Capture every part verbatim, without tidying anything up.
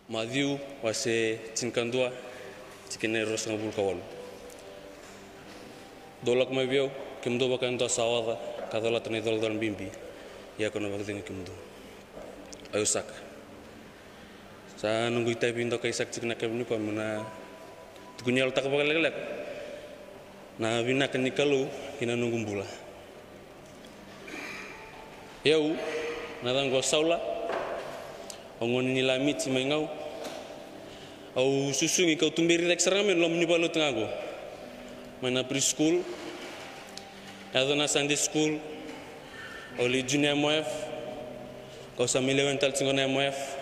Maciu wase tinikadua, tikina e ruasagavulu ka walu. Dou lako mai vei au, kemudou vaka e dua sa oca ka colata na icolacola bibi, ia kau na vakacegui kemudou. Au saka. Sa noqu itavi dokai saka tiko na keveni koya meu na tukuni yalotaka vakalekaleka na vinaka ni Kalou ki na noqu bula. Au na yacaqu o Saula, au gone ni Lamiti mai Gau. Au susugi kau tuberi cake sara ga mai na loma ni valenilotu ga qo. Mai na preschool, yaco na Sunday school, au lai junior M O F, kau sa mai lewe tale tiko na M O F.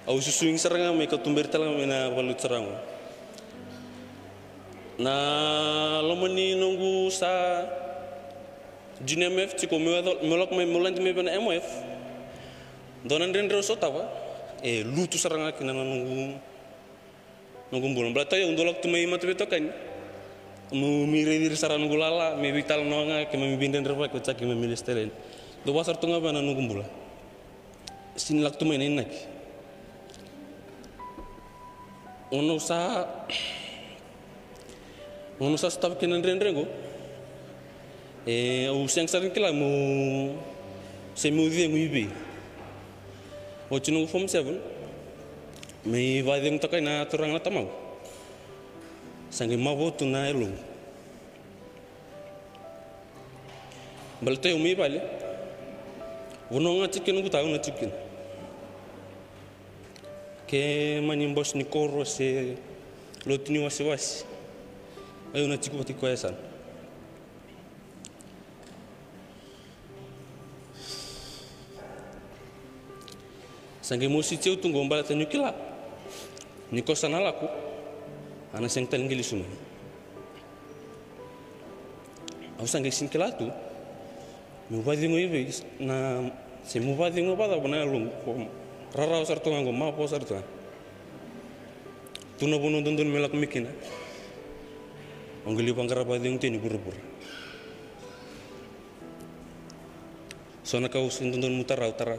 Au susugi sara ga mai kau tuberi tale ga mai na valenilotu sara ga qo. Na loma ni noqu sa junior M O F tiko meu yaco, meu lako mai, meu lade mai vei na M O F. Dua na dredre au sotava, e lutu sara ga kina na noqu, noqu bula. Baleta au dau lako tu mai mataveitokani. Meu mai raici ira sara noqu lala, me veitalanoa ga, keimami veidredrevaki, oti sa keimami lesu tale yani. Dau vaka sara tu ga vei au na noqu bula. Sega ni lako tu mai na inaki. Gauna au sa, gauna au sa sotava kina na dredre qo, e, au sega sara ni kila meu, se meu cegu i vei. Oti noqu form seven, mai vakacegu toka na turaga na tamaqu, sa qai mavoa tu na yaloqu. Baleta au mai vale, vanua ga tiko kina noqu ta au na tiko kina. Ke mani bose ni koro se lotu ni wasewase, au na tiko vata kei koya e yasana. Sa qai mositi au tu qo baleta niu kila ni ko sa na lako, a na sega tale ni qai lesu mai. Au sa qai sega ni kila tu meu vakacegu i vei na, se meu vakacegu vakacava na yaloqu, ko rarawa sara tu ga qo, mavoa sara tu ga. Tu na vanua dodonu meu lako mai kina, au qai lai vaqara vakacegu tu yani vuravura. So na ka au se dodonu meu tara, au tara.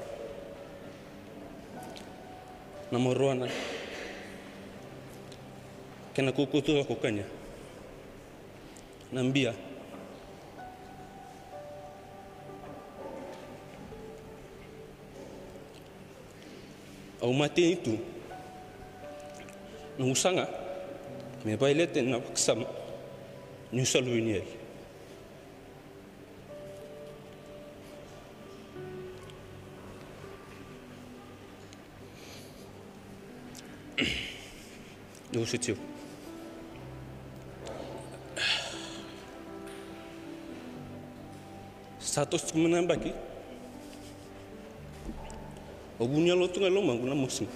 Na maruana, kena kaukauwa tu cake au kania. Na bia. Au mateni tu. Noqu saga me violate na vakasama niu sa luveni yali. Dou sotava. Sa toso tiko mai na yabaki. Au vu ni yalo tu ga i lomaqu na mosi.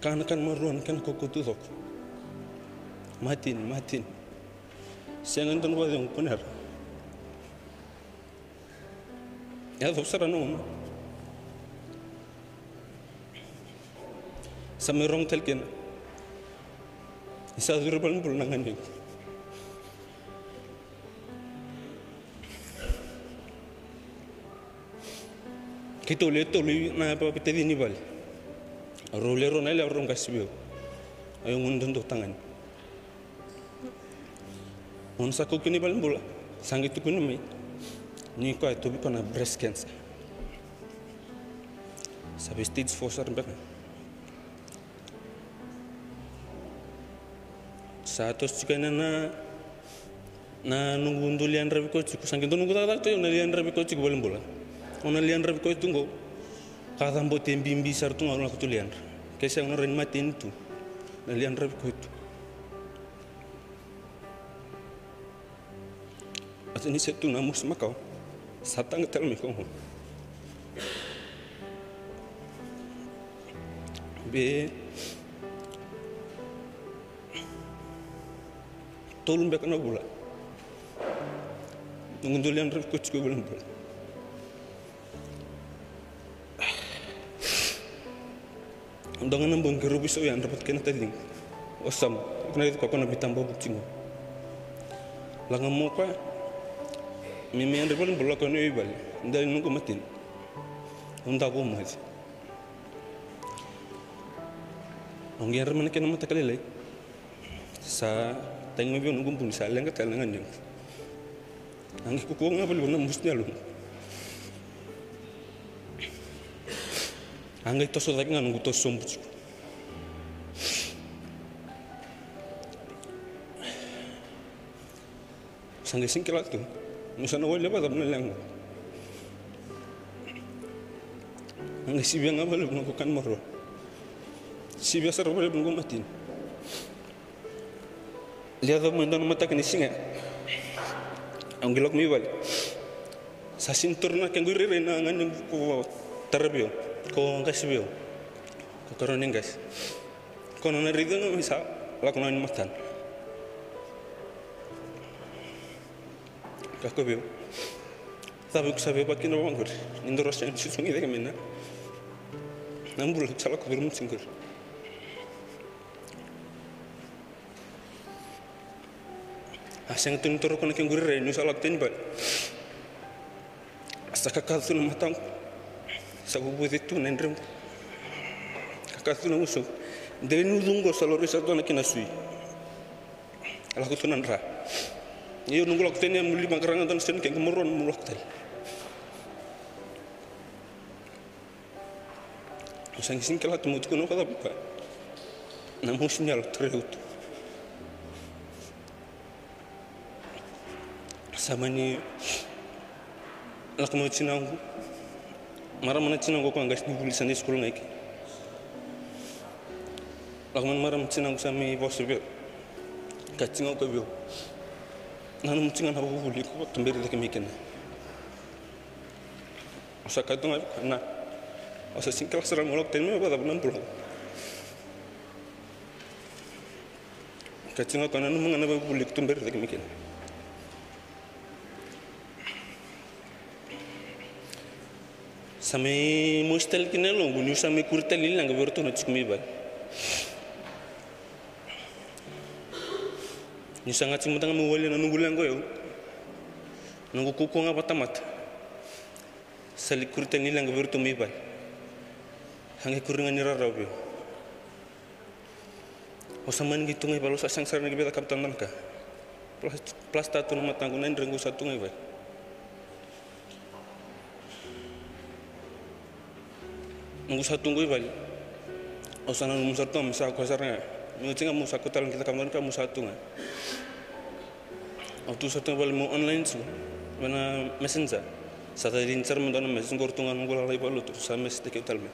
Ka na ka na marua na kena kaukauwa tu cake. Mateni, mateni. Sega ni dua na vakacegu, kunea. Yacova sara na gauna. Sa mai rogo tale kina ni sa curu valenibula na ganequ. Keitou lewe tolu na yavakatacini vale. Rau lewe rua na yalewa, rau qase vei au. Au gone dodonu tagane. Gauna sa kau kina i valenibula, sa qai tukuni mai ni koya e tauvi koya na breast cancer. Sa vei stage four sara beka. Sa toso tiko yani na, na noqu dau lai yadravi koya tiko. Sa qai dua noqu cakacaka tu au na lai yadravi koya tiko i valenibula. Au na lai yadravi koya tu qo. Ka cabote bibi sara tu ga au lako tu lai yadra. Ke sega au na rawa ni mateni tu. Na lai yadravi koya tu. Oti ni se tu na mosi makawa, sa taqa tale mai koya qo. Be tolu beka na vula. Noqu dau lai yadravi koya tiko i valenibula. Dua ga na bogi keirau veisau yadra vata kei na taciqu o Sam, ko na raici koya ko na veitabavuti qo. Laga mai o koya, Me me yadra vale bula ko ni vale. Dali noqu matin. Au davo moce. Au qai yadra mai na kena mataka lailai. Sa tagi mai vei au noqu buni, sa leqa tale na ganequ. A qai kukua ga vale na musu ni yaloqu. A qai toso cake ga noqu toso sobu tiko. Sa qai sega ni kila tu niu sa na wali vakacava na leqa. A qai sivia ga vakalevu noqu kana maroroi. Sivia sara vakalevu noqu matin. Lia cava mai dua na mataka ni siga. Au qai lako mai vale. Sa sega ni toro na kequ irairai na ganequ ko tara vei au, ko qasi vei au. Ko karua ni qasi. Ko na raica ga mai sa lako na wai ni matana. Kaya vei au, cava iko sa veivakakina vaqori? Ni dou sa sega ni susugi cake mai na bula, iko sa lako vei ira mada tiko qori. A sega tu ni toro ko na kequ irairai niu sa lako tani vale. Sa kakaca tu na mataqu. Sa vuvuci tu na yadregu. Kakaca tu na gusaqu. Dela ni ucuqu sa laurai sara tu na kena sui. Lako tu na dra. Io, noqu lako tani, a muri vaqara ga dua na seni kequ maroroi, meu lako tale. Au sa qai sega ni kila tu meu tukuna vakacava o koya. Na mosi ni yalo tarai au tu. Sa mani lako mai o tinaqu. Marama na tinaqu o koya, qasenivuli, Sunday school ga i ke. Lako mai na marama na tinaqu sa mai vosa vei au. Kaya tiko ga o koya vei au, nanuma tiko ga na vuvuli iko tuberi cake mai kina. Au sa kaya tu ga vei koya, na, au sa sega ni kila sara meu lako tani mai vakacava na bula. Kaya tiko ga o koya, nanuma ga na vuvuli iko tuberi cake mai kina. Sa mai mosi tale kina na yaloqu niu sa mai kuri tale ni leqa vei iratou na tiko mai vale. Niu sa qai tiko mada ga meu walia na noqu leqa o yau. Noqu kaukaua ga vakatamata. Sa lai kuri tale ni leqa vei iratou mai vale. Sa qai kuri ga ni rarawa vei au. Au sa mani qai tu ga i vale, au sa sega sara ni qai via cakava tale na ka. Plas-, plasta tu na mataqu, na yadregu sa tu ga i vale. Noqu sa tu qo i vale, au sa nanuma sara tu ga me sa koya sara ga. Me oti ga meu sa kauta tale na ka, cakava tale na ka, meu sa tu ga. Au tu sara tu ga i vale meu online tu vei na Messenger. Sa tacini sara mai dua na message qori tu ga noqu lala i vale tu, sa message-taki au tale mai.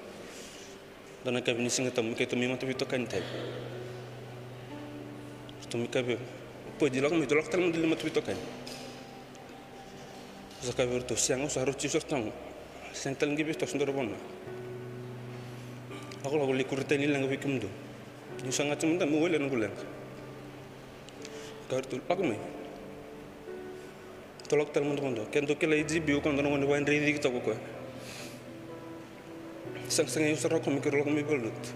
Dua na yakavi ni Siga Tabu, me keitou mai mataveitokani tale. Ratou mai kaya vei au, Poi, dou lako mai, dou lako tale mada li mataveitokani. Au sa kaya vei ratou, sega, au sa rauti au sara tu ga. Sega tale ni qai veitoso dua na vanua. Lakolako lai kuri tale ni leqa vei kemudou. Niu sa qai tiko mada meu walia noqu leqa. Kaya ratou, lako mai. Tou lako tale mada vakadua. Ke dou kila i G B o koya, dua na gone vakadreti tiko o koya. Sega, sega, io sara o koya me keirau lako mai valenilotu.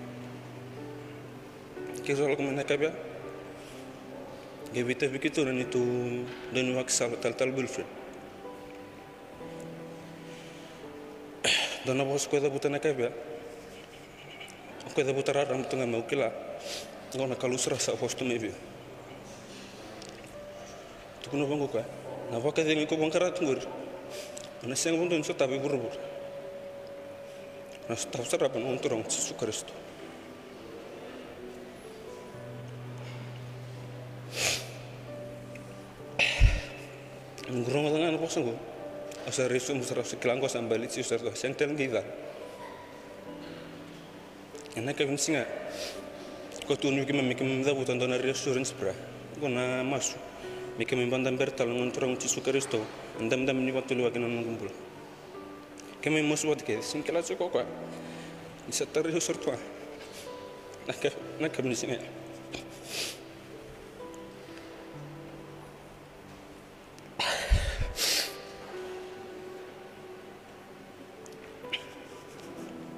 Keirau lako mai na yakavi ya. Qai veitavi keitou na neitou dau ni vakasala, talatala boyfriend. Dua na vosa o koya cavuta na yakavi ya. O koya cavuta raraba tu ga, meu kila. Qo na Kalou sara sa vosa tu mai vei au. Tukuna vaqo o koya, na vakacegu iko vaqara tu qori, o na sega vakadua ni sotava e vuravura. O na sotava sara vua na Gone Turaga o Jisu Karisito. Noqu rogoca ga na vosa qo, au sa rai sobu sara, au sa kila qo sa baleti au sara, sega tale ni qai cala. Ena yakavi ni siga, koya tukuna vei keimami me keimami cavuta dua na reassurance prayer. Qo na masu me keimami vakadabera tale na Gone Turaga o Jisu Karisito, na dabedabe ni vakatulewa kina noqu bula. Keimami masu vata kece, sega ni kila tiko o koya ni sa tarai au sara tu ga na yakavi ni siga.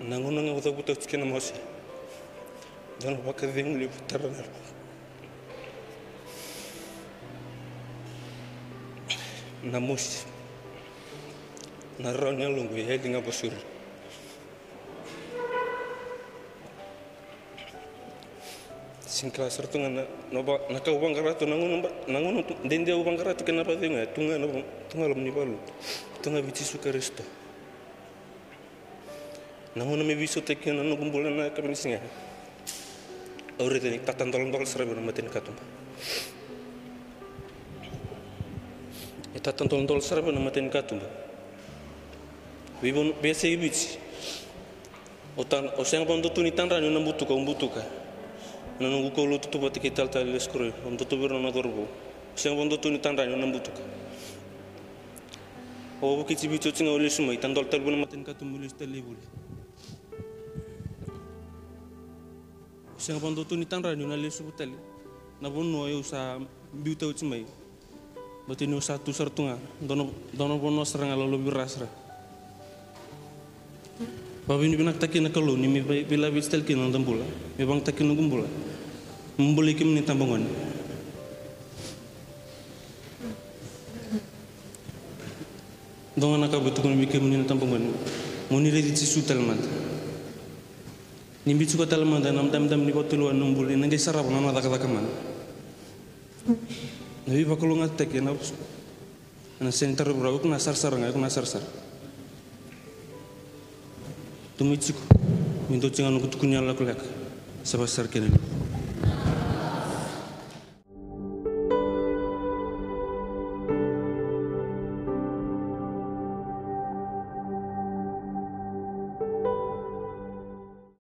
Na gauna ga au cavuta oti kina na masu, dua na vakacegu levu tara ga. Na mosi Na rarawa ni yaloqu e yali ga vasu ira. Sega ni kila sara tu ga na, na, va- na ka au vaqara tu na gauna ba- na gauna tu- dede au vaqara tu kei na vakacegu ga tu ga na va- tu ga loma ni valu tu ga vei Jisu Karisito. Na gauna me veisautaki kina na noqu bula na yakavi ni siga. Au raica ni tatadoladola sara vei na matanikatuba. E tatadoladola sara vei na matanikatuba. Veivanua veiyasai Viti. O ta- o sega vakadua tu ni tadra ni o na butuka, au butuka. Na noqu kaulotu tu vata kei talatala Lesukuroi, au dua tu vei ira na nona cauravou. O sega vakadua tu ni tadra ni o na butuka. Au a vukei Viti oti ga au lesu mai, tadola tale vua na matanikatuba au lesu tale i vuli. Au sega vakadua tu ni tadra niu na lesuvu tale na vanua au sa biuta oti mai. Baleta niu sa tu sara tu ga dua na vanua sara ga lolovira sara. Vakavinavinakataki na Kalou ni me veilaveti tale kina na noda bula, me vagataki na noqu bula. Me bolei kemuni tabagone. Dua ga na ka vou e tukuna vei kemuni na tabagone, mo ni raici Jisu tale mada. Ni biuta tiko tale mada na damudamu ni vakatulewa na bula, ni na qai sarava na nona cakacaka mana. Na veivakalougatataki ena sega ni tarovi rawa, iko na sarasara ga, iko na sarasara. Dou mai tiko, me dua tiko ga noqu tukuni yalewa lekaleka. Sa vakasara kena levu.